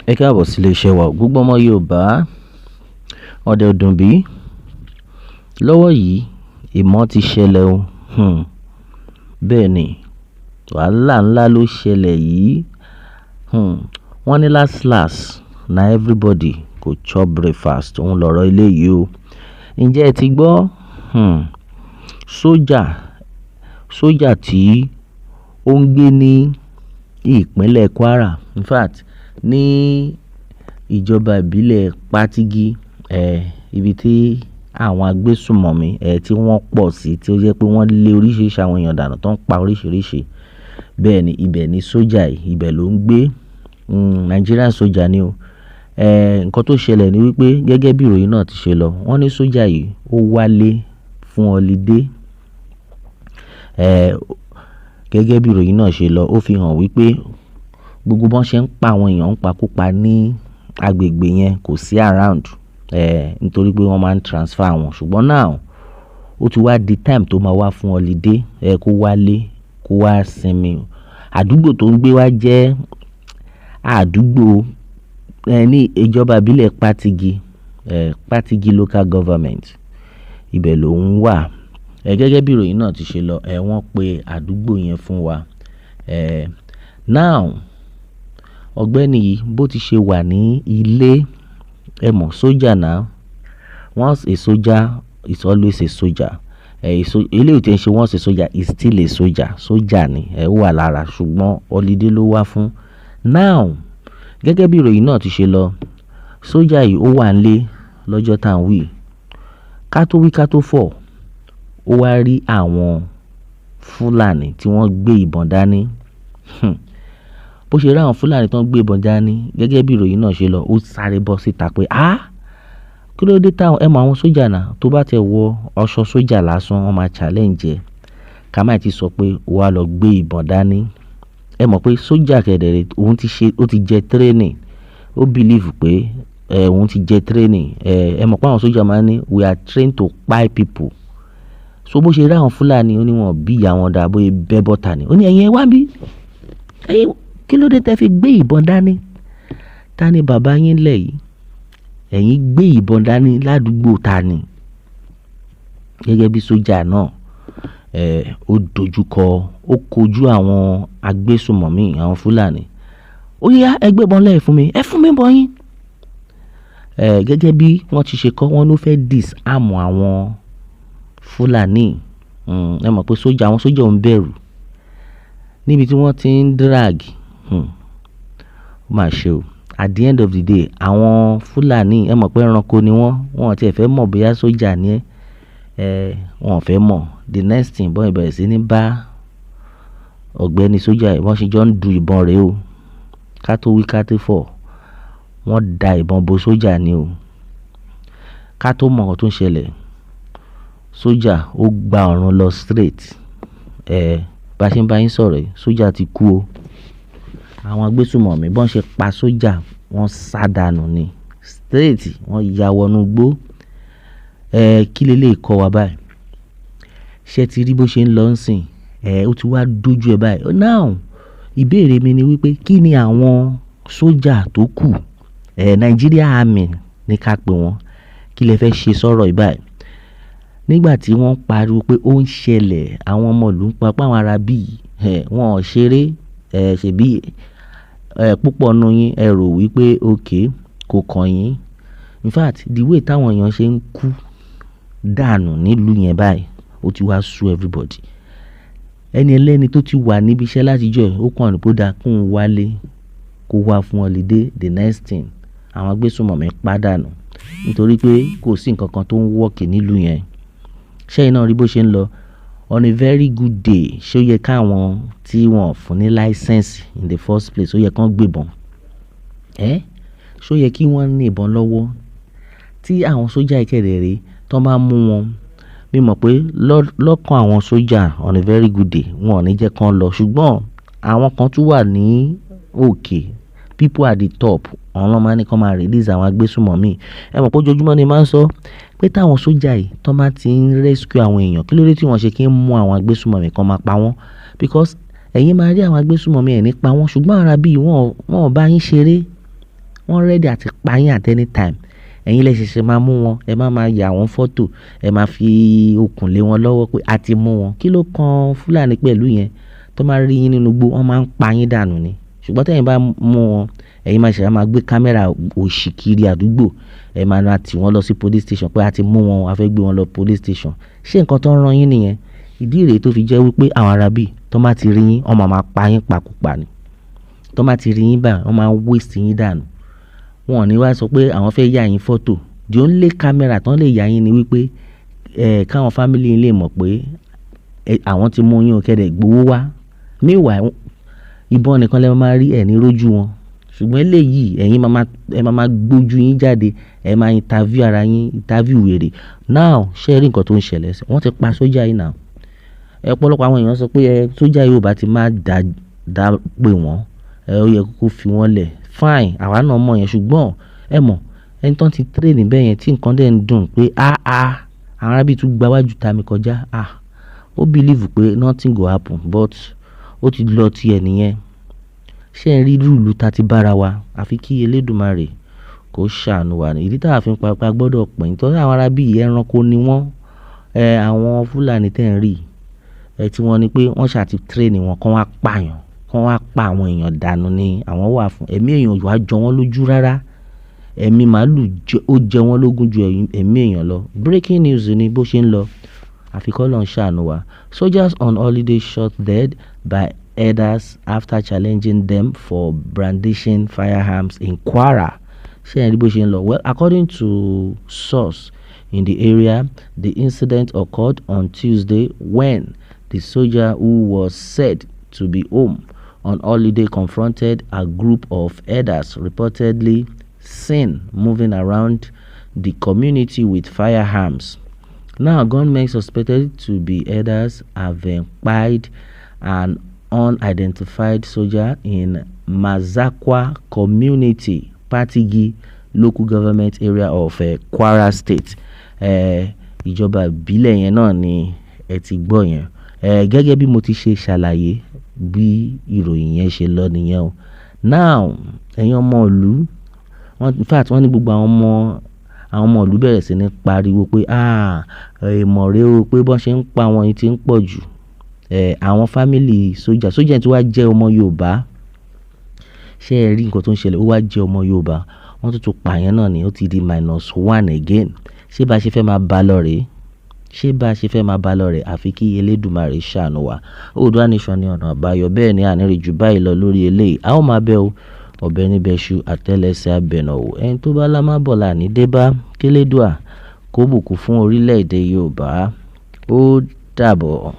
Ẹ káàbọ̀ sí iléeṣẹ́ wa. Gbogbo ọmọ Yorùbá, ọ̀dẹ̀ ò dùn bí. Lọ́wọ́ yìí, ìmọ̀ ti ṣẹlẹ̀ o. Bẹ́ẹ̀ ni, wàhálà ńlá ló ṣẹlẹ̀ yìí. Wọ́n ní last last na everybody go chop breakfast. Òun lọ̀rọ̀ eléyìí o. Ǹjẹ́ ẹ ti gbọ́? Sójà, sójà tí ó ń gbé ní ìpínlẹ̀ Kwara, in fact, ní ìjọba ìbílẹ̀ Patigi, ibi tí àwọn agbésùmọ̀mí, tí wọ́n pọ̀ sí, tí ó jẹ́ pé wọ́n lé oríṣiríṣi àwọn èèyàn dànù tó ń pa oríṣiríṣi. Bẹ́ẹ̀ ni, ibẹ̀ ni sójà yìí, ibẹ̀ ló ń gbé. Nigerian sójà ni o. Nǹkan tó ṣẹlẹ̀ ni wípé gẹ́gẹ́ bí ìròyìn náà ti ṣe lọ, wọ́n ní sójà yìí ó wálé fún holiday. Gẹ́gẹ́ bí ìròyìn náà ṣe lọ, ó fi hàn wípé gbogbo bọ́n ṣe ń pa àwọn èèyàn nípakúpa ní agbègbè yẹn kò sí around, nítorí pé wọ́n máa ń transfer wọn. Ṣùgbọ́n now, ó ti wá di time tó máa wá fún holiday, kó wálé, kó wá sinmi. Àdúgbò tó ń gbé wá jẹ́ àdúgbò, ní ìjọba ìbílẹ̀ Patigi, Patigi Local Government. Ibẹ̀ ló ń wà. Gẹ́gẹ́ bí ìròyìn náà ti ṣe lọ, wọ́n pe àdúgbò yẹn fún wa. Now, ọ̀gbẹ́ni yìí bó ti ṣe wà ní ilé, ẹ mọ̀ sójà now. Once a soldier is always a soldier. Eléyìí tí ń ṣe once a soldier is still a soldier. Sójà ni, ó wà lára, ṣùgbọ́n holiday ló wá fún. Now, gẹ́gẹ́ bí ìròyìn náà ti ṣe lọ, sójà yìí ó wà nílé lọ́jọ́ tá ń wí. Ká tó wí ká tó fọ̀, ó wá rí àwọn Fúlàní tí wọ́n gbé ìbọn dání. Bó ṣe rí àwọn Fúlàní tó ń gbé ìbọn dání, gẹ́gẹ́ bí ìròyìn náà ṣe lọ, ó sáré bọ́ síta pé, "Á! Kí ló dé táwọn?" Ẹ mọ àwọn sójà náà, tó bá tẹ wọ aṣọ sójà lásán, wọ́n máa challenge ẹ. Ká má tí sọ pé ó wá lọ gbé ìbọn dání. Ẹ mọ̀ pé sójà kẹ̀dẹ̀rẹ̀, òun ti ṣe, ó ti jẹ training. Ó believe pé, òun ti jẹ training. Ẹ mọ̀ pé àwọn sójà máa ń ní, "We are trained to kpai people." So bó ṣe rí àwọn Fúlàní, ó ní wọ́n bí ìyá wọn dà, bóyá bẹ́ bọ́ta ni. Ó ní, "Ẹ̀yin ẹ wá bí. Ẹ̀yin, kí ló dé tẹ fi gbé ìbọn dání? Ta ni bàbá yín lẹ̀ yìí? Ẹ̀yin gbé ìbọn dání ládùúgbò ta ni?" Gẹ́gẹ́ bí sójà náà, ó dojúkọ, ó kojú àwọn agbésùmọ̀mí, àwọn Fúlàní. Ó yá, ẹ gbé ìbọn lẹ̀ fún mi, ẹ fún mi ìbọn yín. Gẹ́gẹ́ bí wọ́n ti ṣe kọ́, wọ́n ló fẹ́ disarm àwọn Fúlàní. Ẹ mọ̀ pé sójà, àwọn sójà ò ń bẹ̀rù. Níbi tí wọ́n ti ń drag, ó mà ṣe o. At the end of the day, àwọn Fúlàní, ẹ mọ̀ pé ẹranko ni wọ́n, wọ́n ò tí ì fẹ́ mọ̀ bóyá sójà ni ẹ́. Wọ́n ò fẹ́ mọ̀. The next thing, bọ́n ìbẹ̀rẹ̀ sí ní bá ọ̀gbẹ́ni sójà yìí, wọ́n ṣe jọ ń du ìbọn rẹ̀ o. Ká tó wí ká tó fọ̀, wọ́n da ìbọn bo sójà ni o. Ká tó mọ̀ nǹkan tó ń ṣẹlẹ̀, sójà ó gba ọ̀run lọ straight. Bá ṣe ń bá yín sọ̀rọ̀ yìí, sójà ti kú o. Àwọn agbésùmọ̀mí bọ́n ṣe pa sójà, wọ́n sá dànù ni. Straight, wọ́n ya wọnú igbó. Kí leleyi kọ́ wa báyìí? Ṣé ẹ ti rí bó ṣe ń lọ ńsìn? Ó ti wá dojú ẹ báyìí. Now, ìbéèrè mi ni wípé kí ni àwọn sójà tó kù, Nigeria Army ní ká pè wọ́n, kí lẹ fẹ́ ṣe sọ̀rọ̀ yìí báyìí? Nígbà tí wọ́n ń pariwo pé ó ń ṣẹlẹ̀, àwọn ọmọ ìlú ń pa, pé àwọn ará bí, wọ́n ò ṣeré, ṣèbí, púpọ̀ nínú yín ẹ rò wípé okay, kò kan yín. In fact, the way táwọn èèyàn ṣe ń kú dànù nílùú yẹn báyìí, ó ti wá sú everybody. Ẹni ẹlẹ́ni tó ti wà níbi iṣẹ́ láti ọjọ́ yìí, ó kàn ní pé ó dáa kó ń wálé, kó wá fún holiday. The next thing, àwọn agbésùmọ̀mí pàdánù. Nítorí pé kò sí nǹkan kan tó ń work nílùú yẹn. Ṣé ẹ̀yin náà rí bó ṣe ń lọ? On a very good day, ṣé ó yẹ káwọn tí wọ́n fún ní license in the first place, ó yẹ kí wọ́n gbé ìbọn? Ẹ́, ṣé ó yẹ kí wọ́n ní ìbọn lọ́wọ́? Tí àwọn sójà yìí kẹ̀dẹ̀ tó bá mú wọn, mi mọ̀ pé lọ́kàn àwọn sójà on a very good day, wọ́n ò ní jẹ́ kí wọ́n lọ. Ṣùgbọ́n àwọn kan tún wà ní òkè, people at the top, àwọn ló máa ń ní kí wọ́n máa release àwọn agbésùmọ̀mí. Ẹ mọ̀ pé ojoojúmọ́ ni màá ń sọ pé táwọn sójà yìí tó bá ti ń rescue àwọn èèyàn, kí ló dé tí wọ́n ṣe kí ń mú àwọn agbésùmọ̀mí kan máa pa wọ́n? Because ẹ̀yin máa rí àwọn agbésùmọ̀mí ẹ̀ ní pa wọ́n, ṣùgbọ́n ará bí wọ́n, wọ́n ò bá yín ṣeré. Wọ́n ready àti pa yín at any time. Ẹ̀yin lẹ ṣẹ̀ṣẹ̀ máa mú wọn, ẹ máa máa yà wọ́n fọ́tò, ẹ máa fi okùn lé wọn lọ́wọ́ pé a ti mú wọn. Kí ló kan Fúlàní pẹ̀lú yẹn? Tó máa rí yín nínú igbó, wọ́n máa ń pa yín dànù ni. Ṣùgbọ́n tí ẹ̀yin bá mú wọn, ẹ̀yin máa ṣẹ̀ṣẹ̀ máa gbé camera òṣì kiri àdúgbò. Ẹ máa máa tì wọ́n lọ sí police station pé a ti mú wọn, a fẹ́ gbé wọn lọ police station. Ṣé nǹkan tó ń rán yín nìyẹn? Ìdí rèé tó fi jẹ́ wípé àwọn ará bí tó bá ti rí yín, wọ́n máa máa pa yín pakúpa ni. Tó bá ti rí yín báyìí, wọ́n máa waste yín dànù. Wọn ò ní wá sọ pé àwọn fẹ́ yà yín fọ́tò. The only camera tó lè yà yín ni wípé, káwọn family yín lè mọ̀ pé, àwọn ti mú yín o, kí ẹ dẹ̀ gbowó wá. Meanwhile, ìbọn nìkan lẹ máa rí, ẹ ní rójú wọn. Ṣùgbọ́n eléyìí, ẹ̀yin máa máa, ẹ máa máa gbójú yín jáde, ẹ máa interview ara yín, interview wèrè. Now, ṣé ẹ rí nǹkan tó ń ṣẹlẹ̀ sí? Wọ́n ti pa sójà yìí now. Ọ̀pọ̀lọpọ̀ àwọn èèyàn sọ pé sójà yìí ò bá ti máa dà, dá pé wọ́n, ó yẹ kó fi wọ́n lẹ̀. Fine, àwa náà mọ̀ yẹn, ṣùgbọ́n ẹ mọ̀, ẹni tó ń ti train bẹ́ẹ̀ yẹn tí nǹkan dẹ̀ ń dùn pé ah, àwọn arábí tún gba wájú ta mi kọjá. Ah, ó believe pé nothing go happen, but ó ti lọ ti ẹ nìyẹn. Ṣé ẹ rí irú ìlú ta ti bá ara wa? Àfi kí Elédùmarè kó ṣàánú wa ni. Ìdí tí a fi ń pa pé a gbọdọ̀ pín. Nítorí àwọn arábí yìí ẹranko ni wọ́n. Àwọn Fúlàní tí ẹ̀ ń rí, tí wọ́n ní pé wọ́n ṣà ti train wọn kó wá pa èèyàn, kó wá pa àwọn èèyàn dànù ni àwọn wà fún. Ẹ̀mí èèyàn ò wá jọ wọ́n lójú rárá. Ẹ̀mí màlúù jẹ, ó jẹ wọ́n lógún ju ẹ̀mí èèyàn lọ. Breaking news ni bó ṣe ń lọ. Àfi kí Ọlọ́run ṣàánú wa. Soldiers on holiday shot dead by herders after challenging them for brandishing firearms in Kwara. Ṣé ẹ rí bó ṣe ń lọ? Well, according to source in the area, the incident occurred on Tuesday when the soldier, who was said to be home on holiday, confronted a group of herders reportedly seen moving around the community with firearms. Now, gunmen suspected to be herders have killed an unidentified soldier in Mazakwa community, Patigi Local Government Area of Kwara State. Ìjọba ìbílẹ̀ yẹn náà ni ẹ ti gbọ́ yẹn. Gẹ́gẹ́ bí mo ti ṣe ṣàlàyé bí ìròyìn yẹn ṣe lọ nìyẹn o. Now, ẹ̀yin ọmọ ìlú, wọ́n, in fact wọ́n ní gbogbo àwọn ọmọ ìlú bẹ̀rẹ̀ sí ní pariwo pé, "Ah, èèmọ̀ rè o, pé bó ṣe ń pa àwọn yìí tí ń pọ̀ jù." Àwọn family sójà, sójà tí wá jẹ́ ọmọ Yorùbá. Ṣé ẹ rí nǹkan tó ń ṣẹlẹ̀? Ó wá jẹ́ ọmọ Yorùbá. Wọ́n tún tún pa yẹn náà ni ó ti di minus one again. Ṣé bá ṣe fẹ́ máa bá lọ rè? Ṣé bá ṣe fẹ́ máa bá lọ rè? Àfi kí Elédùmarè ṣàánú wa. Oòduà Nation ní ọ̀nà àbáyọ. Bẹ́ẹ̀ ni a ní rí ju báyìí lọ lórí eléyìí. A ó máa bẹ́ o. Ọ̀bẹ níbẹ̀ ṣu, àtẹ́lẹsẹ̀ abẹ̀nà wò. Ẹni tó bá lá má bọ̀ là ní dé bá. Kélédùà kó bùkún fún orílẹ̀ èdè Yorùbá. Ó dàbọ̀.